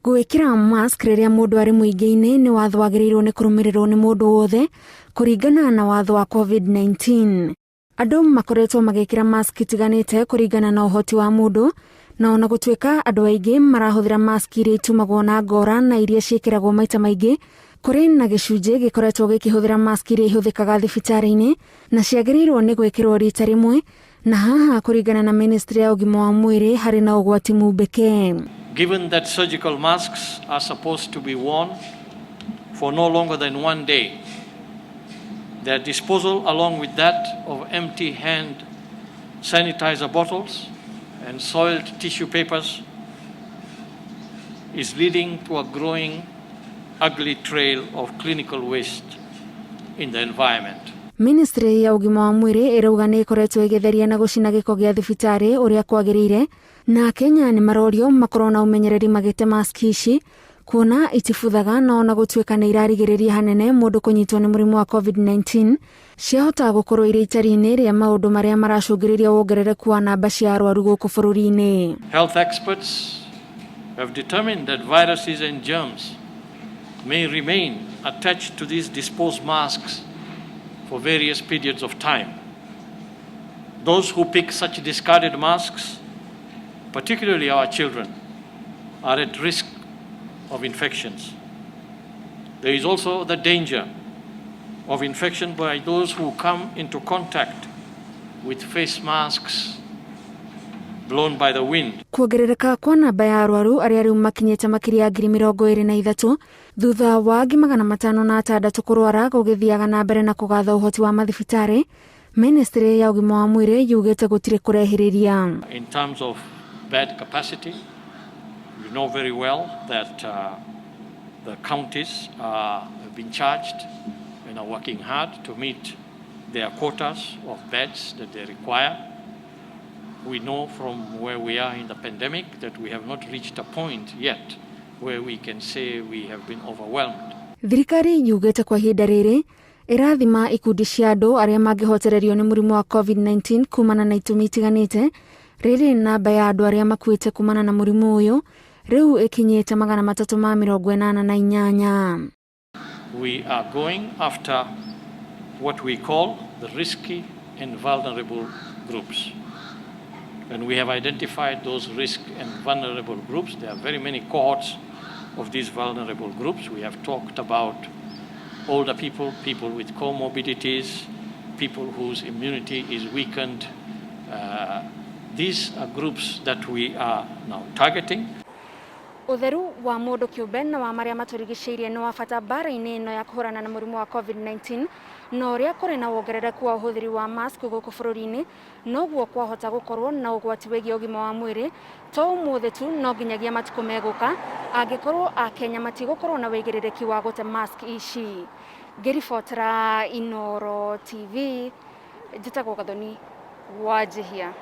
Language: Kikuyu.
Gwĩkĩra mask rĩrĩa mũndũ arĩ mũingĩ-inĩ nĩ watho wagĩrĩirwo nĩ kũrũmĩrĩrwo nĩ mũndũ wothe kũringana na watho wa COVID-19. Andũ makoretwo magĩkĩra mask itiganĩte kũringana na ũhoti wa mũndũ, na ona gũtuĩka andũ aingĩ marahũthĩra mask iria itumagwo na ngora na iria ciĩkĩragwo maita maingĩ, kũrĩ na gĩcunjĩ gĩkoretwo gĩkĩhũthĩra mask iria ihũthĩkaga thibitarĩ-inĩ na ciagĩrĩirwo nĩ gwĩkĩrwo rita rĩmwe, na haha kũringana na ministry ya ũgima wa mwĩrĩ harĩ na ũgwati mumbĩke. Given that surgical masks are supposed to be worn for no longer than one day, their disposal, along with that of empty hand sanitizer bottles and soiled tissue papers, is leading to a growing ugly trail of clinical waste in the environment. Ministry ya ũgima wa mwĩrĩ ĩrauga nĩ ĩkoretwo ĩgĩtheria na gũcina gĩko gĩa thibitarĩ ũrĩa kwagĩrĩire, na Kenya nĩ marorio makorwo na ũmenyereri magĩte mask ici kuona itibuthaga, na ona gũtuĩka nĩ irarigĩrĩria hanene mũndũ kũnyitwo nĩ mũrimũ wa COVID-19, ciahota gũkorwo irĩ itari-inĩ rĩa maũndũ marĩa maracũngĩrĩria wongerereku wa namba cia arwaru gũkũ bũrũri-inĩ. Health experts have determined that viruses and germs may remain attached to these disposed masks for various periods of time. Those who pick such discarded masks, particularly our children, are at risk of infections. There is also the danger of infection by those who come into contact with face masks blown by the wind. Kuongerereka kwa namba ya arwaru arĩa rĩu makinyĩte makĩria ya 23,000 thutha wa angĩ 506 kũrwara gũgĩthiaga na mbere na kũgatha ũhoti wa mathibitarĩ, ministry ya ũgima wa mwĩrĩ yugĩte gũtirĩ kũrehĩrĩria. In terms of bed capacity, you know very well that the counties have been charged and are working hard to meet their quotas of beds that they require. We know from where we are in the pandemic that we have not reached a point yet where we can say we have been overwhelmed. Thirikari yugĩte kwa ihinda rĩrĩ ĩrathima ikundi cia andũ arĩa mangĩhotererio nĩ mũrimũ wa COVID-19 kumana na itũmi itiganĩte, rĩrĩ namba ya andũ arĩa makuĩte kumana na mũrimũ ũyũ rĩu ĩkinyĩte 388. We are going after what we call the risky and vulnerable groups. And we have identified those risk and vulnerable groups. There are very many cohorts of these vulnerable groups. We have talked about older people, people with comorbidities, people whose immunity is weakened. These are groups that we are now targeting. Ũtheru wa mũndũ kĩũmbe na wa marĩa matũrigicĩirie nĩ wa bata mbara-inĩ ĩno ya kũhũrana na mũrimũ wa COVID-19, na ũrĩa kũrĩ na wongerereku wa ũhũthĩri wa mask gũkũ bũrũri-inĩ, noguo kwahota gũkorwo na ũgwati wĩgiĩ ũgima wa mwĩrĩ, to ũmũthĩ tu no nginyagia matukũ megũka, angĩkorwo Akenya matigũkorwo na wĩigĩrĩrĩki wa gũte mask ici. Ngĩribotera Inooro TV, njĩtagwo Gathoni Wanjihia.